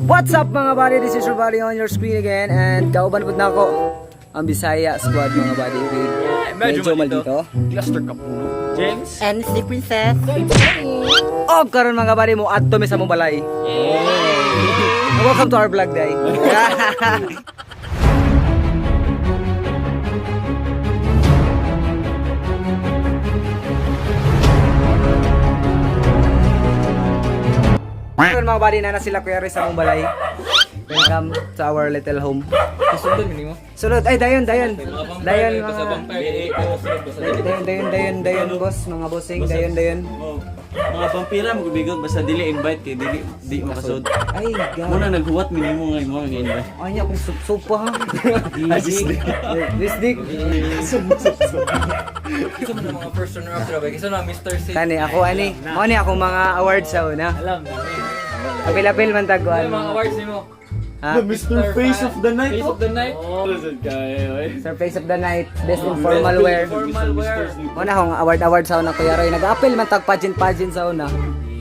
What's up, mga buddy? This is your buddy on your screen again and kauban pud nako ang Bisaya Squad, mga buddy, with medyo maldito. Cluster Kapuno. James. And si Princess. Og karon, mga buddy, mo adto mi sa among balay. Welcome to our vlog day. Karon, mga buddy, na sila Kuya Roy sa among balay. Welcome to our little home. Sunod mo. Sunod, ay, dayon, dayon. Dayon, mga dayon, dayon, dayon, dayon, boss, mga bossing, dayon, dayon. Oh, mga vampira mo gubigot basta dili invite kay dili di makasud. Ay, God. Muna naghuwat minimo nga imo nga invite. Ay, niya akong sup-sup ha. This dick. Isa mo na mga first runner up ba? Isa na Mr. C. Kani ako ani. Mo ni akong mga awards sa una. Alam na. Apil-apil man Ano taguan. yung mga awards nimo? Ha? Mr. Face of the Night. Face of the Night. Oh, kayo. Sir Face of the Night, Best in Formal Wear. Formal wear. Mo na akong award-award sa una, Kuya Roy. Nag-apil man tag pageant-pageant sa una.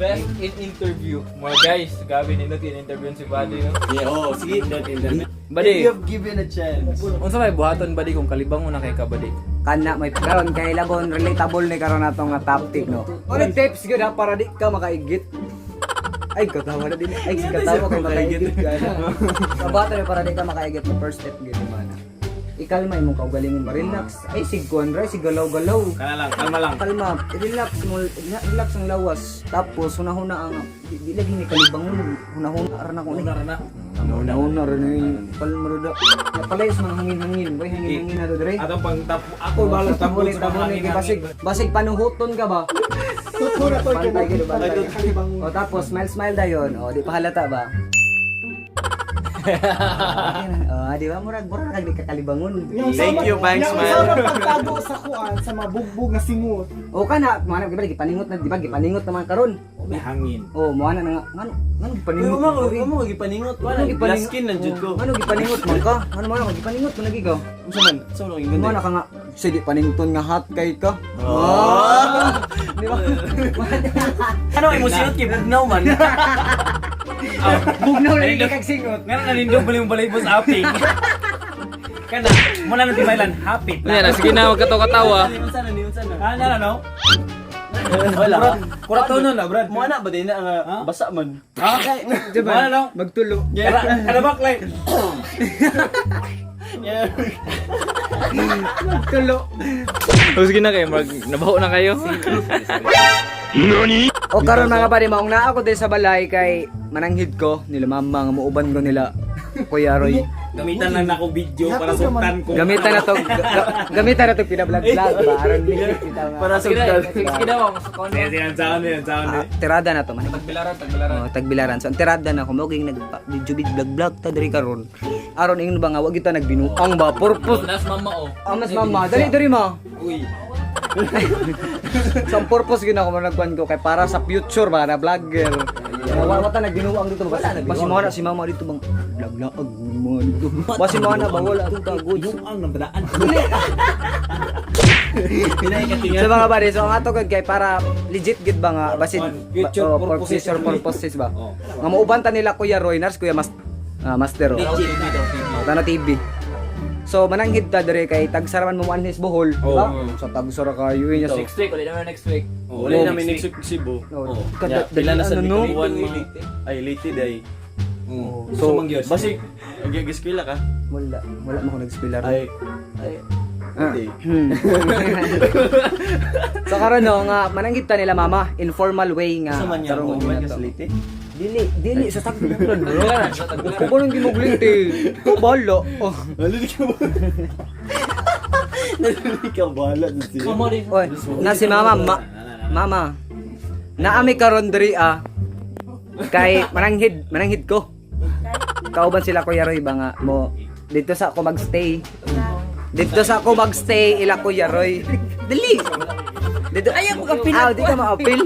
Best in interview. Mga guys, gabi nindot in-interview si Buddy, no? Yeah, oh, sige, that internet. Buddy, If you have given a chance. unsa may buhaton, buddy, kung kalibang mo na kay ka, buddy? Kana may karon kay labon relatable ni karon ato nga topic, no. Ano tips gyud ha para di ka makaigit? Ay, katawa na din. Ay, si katawa kay makaigit ka. Kabata ni para di ka makaigit, first step gyud man. Ikalma imong kaugalingon ba, relax. Ay, sig kuan ra, sig galaw-galaw. Kana lang, kalma lang. Kalma, relax mo, relax ang lawas. Tapos hunahuna ang di lagi ni kalibangon, hunahuna ra na ko ni. na. Hunahuna ra ni kalma ra da. Ya palayos mga hangin-hangin, boy, hangin-hangin na do dire. Atong pang tap ako bala Tabon tabon kay basig basig panuhuton ka ba? Pantay gyud, bantay. O tapos smile smile dayon. O di pa halata ba? O di ba murag murag kag di ka kalibangon. Thank you, thanks, Yung man. isa na pagtago sa kuan sa mabugbog nga singot. O kana mo na di ba gipaningot na, di ba gipaningot naman karon. May hangin. O mo na nga ngano ngano gipaningot. Mo mo mo gipaningot wala Ngano gipaningot? Glass skin lang jud ko. Ngano gipaningot man ka? Ngano man gipaningot man lagi ka? Unsa man? Unsa man ang Mo na ka nga sige panington nga hot kay ka. Oh. Di ba? Ano imo sinot kay bugnaw man. Bugnaw lagi kag singot. Nga na nalindog bali mo balay boss aping. Kana, muna nang timaylan, hapit. Yan, sige na, magkatawa-katawa. Unsa na ni unsa na? Ano na no? Wala. Kurato nun na, brad. Mo ana ba din na nga basa man. Ha? Di ba? Wala no? Magtulo. Kana ba, Clay? Magtulo. Oh, sige na kayo, mag nabaho na kayo. O karon, mga pare, maong naa ako din sa balay kay mananghid ko nila mama nga muuban ko nila Kuya Roy. Gamitan lang na ko video para suktan ko. Gamitan na to gamitan na to pina-vlog vlog ba aron ligit kita nga. Para Sige na, sugtan. sige na, mas kono. Sige, sige, ang sound eh, ang sound eh. Ah, tirada na to man. Tagbilaran, tagbilaran. Oh, tagbilaran. So ang tirada na ko mo ging nag video vlog vlog ta diri karon. Aron ingnon ba nga wa kita nagbinuang ba purpose. Nas mama oh. Amas mama, dali diri ma. Uy. So ang purpose gyud ako mo nagkuan ko kay para sa future ba na vlogger. Wala wa ta nagbinuang dito ba? Basi mo na si mama dito bang vlog laag mo dito. Basi mo na ba wala ka goods. Ang nabadaan. So mga buddy, so ang ato gud kay para legit gud ba nga basin Future oh, for purposes. future purposes ba. Oh. Nga muuban ta nila Kuya Roy, nars Kuya Mas ah, Master. Oh. TV daw, TV. Tana TV. So mananghid ta dire kay tagsaraman mo anhis Bohol, di ba? Oh. Sa tagsara kayo niya so. Next week, ulit naman next week. Wala namin next week Cebu. Oh. Oh. Kada- Pila na sa ano, no? buwan mga ay late day. Oh. So So basig ag-eskwela ka? wala wala mo ko nag-spiller. Ay ay hindi. So karon no nga mananghid ta nila mama informal way nga. Sa man niya tarungon ako man na ka to. sa Leyte. Dili, dili sa tagbilaran, bro. Kung anong gimuglite, ko bala. Oh. Nalili ka ba? Nalili ka bahala sa siya. Come on, eh. Oy, na si mama, mama. Naami karon diri ah. Kay mananghid, mananghid ko. Kauban sila Kuya Roy ba nga mo dito sa ako magstay. Dito sa ako magstay ila Kuya Roy. Dili. Dito ayaw ko apil. Ah, di ka maapil.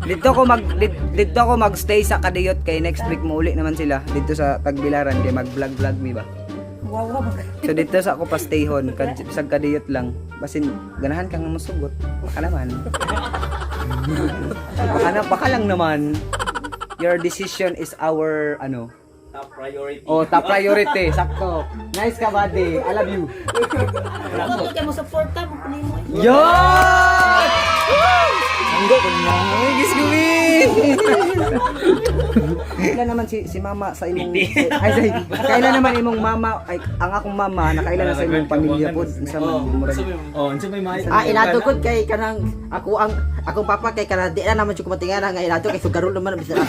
Dito ako magstay sa Kadiyot kay next week mo uli naman sila dito sa Tagbilaran kay mag-vlog vlog mi ba. So dito sa ako pastayhon kad sa Kadiyot lang. Basin ganahan ka nga mosugot. Baka naman. Baka na, baka lang naman. Your decision is our ano. priority. Oh, top priority. Sakto. Nice ka, buddy. I love you. Ako kay mo suporta mo kunin mo. Yo! Anggo ko na. Ay, gisgumi. Kailan naman si si mama sa imong ay say, kailan naman imong mama ay ang akong mama nakailan na sa imong pamilya pod unsa man murag Oh, unsa may maayo? Ah, ilado gud kay kanang ako ang akong papa kay kanang di na naman siya kumatingala nga ilado kay sugarol naman bisan.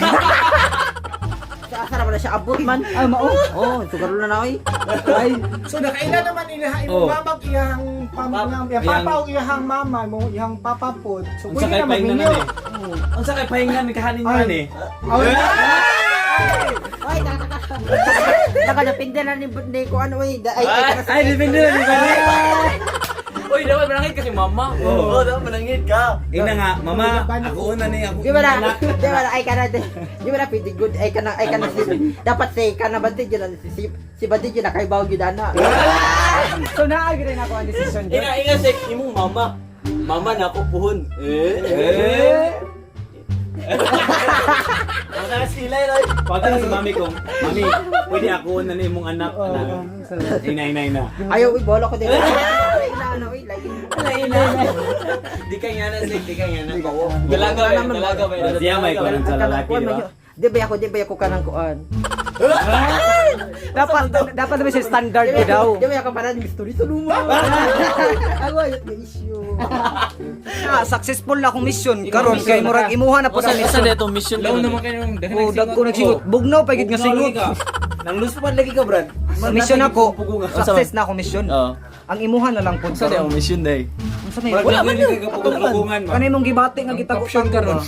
Sa asa naman na siya abot man. Ah, mao. Oh, sugarol na na oy. Ay, So nakaila naman ilaha imong Oh. mama ug iyang pamilya, iyang papa ug iyang mama mo, iyang papa pod. So Unsa pwede kay na pahinga magminyo. na ni? Unsa kay pahinga ni kahanin niyo ni? Ay, Oy, taka taka. Taka na pinde na ni ko ano oy. Ay ay kana Ay, depende na, depende. Uy, dapat manangit kasi mama. Oo, dapat manangit ka. Ina nga, mama, ako una ni ako. Di ba na? Di ba na ay kana di ba na pwede good ay kana ay kana si dapat si kana ba di na si si ba di na kay bawo gyud ana. So naa gyud na ako ang decision gyud. Ina, ina, sek, imong mama. Mama na ako puhon. Eh. Eh. Ang sila, Roy. Pagka na sa mami ko, mami, pwede ako una ni imong anak. Anak. Ina, ina, ina. Ayaw uy bolo ko din. Ay na ano uy like. Di ka nga na, sek, di ka nga na. Dalaga ba, dalaga ba. Siya may kuwan sa lalaki, di ba? Di ba ako di ba ako kanang kuan. Dapat dapat naman siya standard Di gyud ba daw. di ba ako parang mystery sa luma. Ako ay may issue. Ah, successful na akong mission karon kay murag imuha na po sa mission. itong mission? Law naman kayo nung Oh, dagko nagsingot. Bugnaw pa gyud nga singot. Nang luspad lagi ka, Brad. Mission ako. Success na akong mission. Oo. Ang imuha na lang pod Sa karon. mission day? Unsa may Wala man yun. Kapugungan man. Kanay mong gibati nga gitago Caption karon.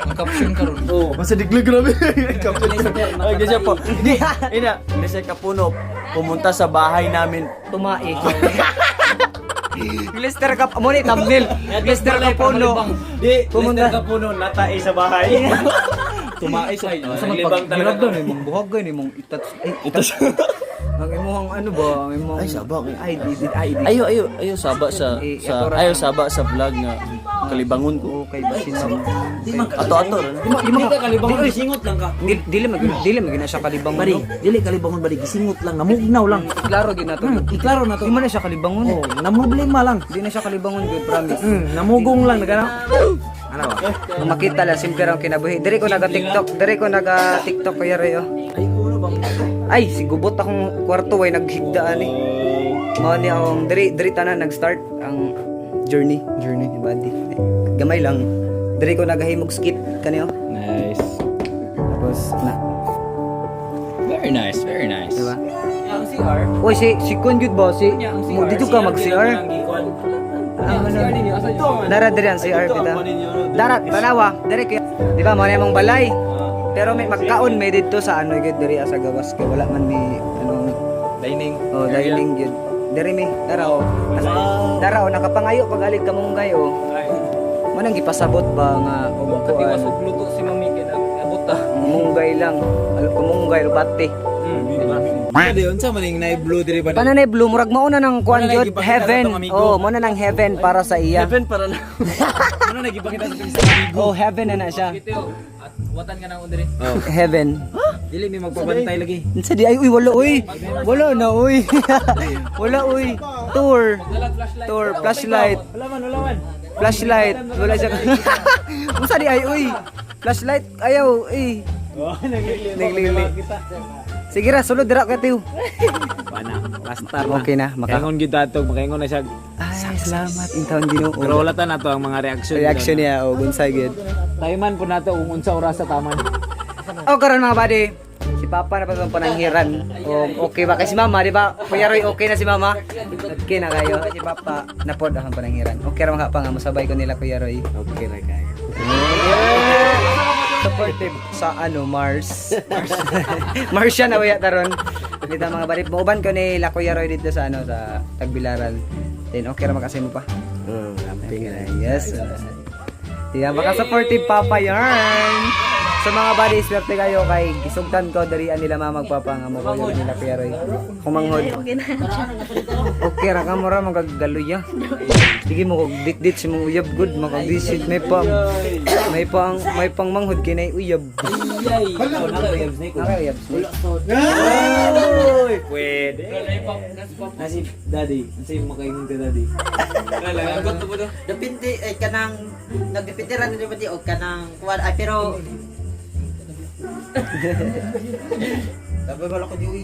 Ang caption karon. Oh. Masa diglo grabe. Ay, kasi po. Hindi, ina, Mr. Kapuno pumunta sa bahay namin. Tumae. Glister ka mo ni thumbnail. Glister Kapuno. Di, Pumunta. Pumunta. Kapuno, natae sa bahay. Tumae sa Sa man Libang pag talaga. hirap daw imong buhag gay imong itats ay itats. Ang imong ano ba? Ang imong Ay, saba, eh. Ay di di ay di. Ayo, ayo, ayo saba sa Eh, sa ato ra. ayo saba sa vlog nga kalibangon ko. Okay ba sino? Ato ato. Di ma di ma Di ka kalibangon, singot lang ka. Dili dili mag dili mag na siya kalibangon. Bari, dili kalibangon bari gisingot lang, namugnaw lang. Klaro gyud na to. Iklaro na to. Di man na siya kalibangon. Oh, namroblema lang. Di na siya kalibangon good promise. Namugong lang nagana. Ano ba? Kung makita lang simple ra ang kinabuhi. Diri ko naga TikTok, diri ko naga TikTok kuya Ray oh. Ay, uno bang? Ay, sigubot akong kwarto way naghigdaan eh. Mao ni akong diri diri tanan nag-start ang journey, journey ni buddy. Ay, gamay lang. Diri ko nagahimog skit kaniyo. Nice. Tapos na, Very nice, very nice. di ba? Ang CR. Uy, si si Kun gyud ba si Ang CR. mo dito ka mag CR. Ang CR ninyo asa yun? Dara diri ang CR kita. Dara tanawa, diri kay di ba mo na imong balay. Pero may magkaon may didto sa ano gyud diri sa gawas kay wala man may ano Dining. Oh, dining gyud. Diri mi, dara oh. Dara oh, nakapangayo pag alig kamunggay oh. Manang gipasabot ba nga og Katiwas kuan og luto si Mami kay abot ta. munggay lang. Al kumunggay bate. Ano yun? Sa maning na blue diri ba? Pananay blue murag mauna nang kuan Mao na gyud gipakita heaven. sa atong amigo. Oh, mo na nang heaven para sa iya. Heaven para na. Ano na gipakita sa atong amigo? Oh, heaven na na siya. Ito, at watan ka nang undiri. Heaven. Dili may magpabantay lagi. Unsa di ay uy wala uy. Wala na uy. Wala uy. Tour. Dalag flashlight. Tour flashlight. Wala man, wala man. Flashlight. Wala siya. Unsa di ay uy. Flashlight ayaw eh. Oh, naglili. Naglili. Sige ra sulod dira ka tiyo. Pana, basta na. Okay na, maka. Makaingon gyud ato, makaingon na siya. Ay, salamat intawon Ginoo. Pero wala ta nato ang mga reaction. Reaction niya o gunsay gyud. Tayo man po nato kung unsa oras sa taman. O karon mga buddy, si Papa na pa pananghiran. O okay ba kay si Mama, di ba? Kuya Roy, okay na si Mama? Okay na kayo. Si Papa napod akong pananghiran. Okay ra mga pa nga mosabay ko nila Kuya Roy. Okay ra kayo. Supportive sa ano Mars. Martian na waya taron. Dito mga buddy, muuban ko ni La Kuya Roy dito sa ano sa Tagbilaran. Then okay ra makasay mo pa. Oh, Okay na. Yes. Diyan, baka supportive Papa yarn. So mga buddy, swerte kayo kay gisugtan ko diri nila mama magpapa nga mo kayo nila Kuya Roy. Kumanghod. Okay na. Okay ra ka mo ra magagaloy ah. Sige mo kog dit-dit si mong uyab good makabisit may pang manghod kinay uyab. Ay, ikaw na kayo, Snake. Naka uyab snake. Uy, pwede. Nasi daddy, ang sa'yo makaingon ka daddy. Depende ay kanang nagdepende ra nila di og kanang kuan ay pero Sabi wala ko di uy.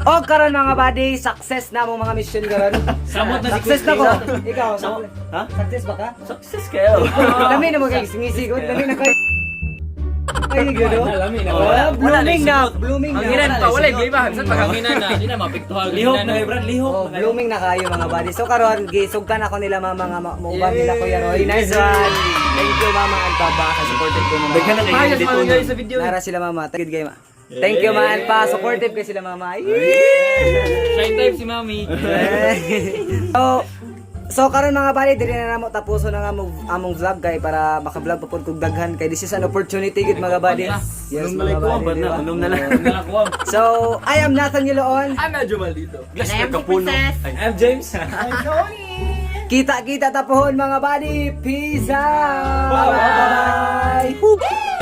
O karon mga buddy, success na mo mga mission karon. Samot na si Success na ko. Ikaw, Ha? success ba ka? Success kayo. Dami na mo kay singisigod, dami na kay. Ay, gano. Lami na. Oh, blooming na, blooming na. Hanginan pa, wala iba. Bisan pag hanginan na, hindi na mapiktuhan. Lihok na kay Brad, lihok. Oh, blooming na kayo mga buddy. So karon gisugtan ako nila mama nga mauban nila Kuya Roy. Nice one. Thank you mama and papa sa supportive kayo mga. Daghan na kayo Ayos dito. man guys sa video. Nara sila mama. Tagid kayo ma. Thank you ma and pa. Supportive kayo sila mama. Shy type si mami. So karon mga buddy, diri na namo tapuso na nga among vlog kay para maka-vlog pa pud kog daghan kay this is an opportunity gid mga buddy. Yes, Unom na lang mga ko, buddy, ba't di na? ba? Unom na lang. Nalakuam. So, I am Nathan Yuloon. I'm medyo maldito. Glass I am na si kapuno. Princess. Ay, I'm James. Ay, Tony! Kita-kita tapuhon mga buddy. Peace out. Bye-bye.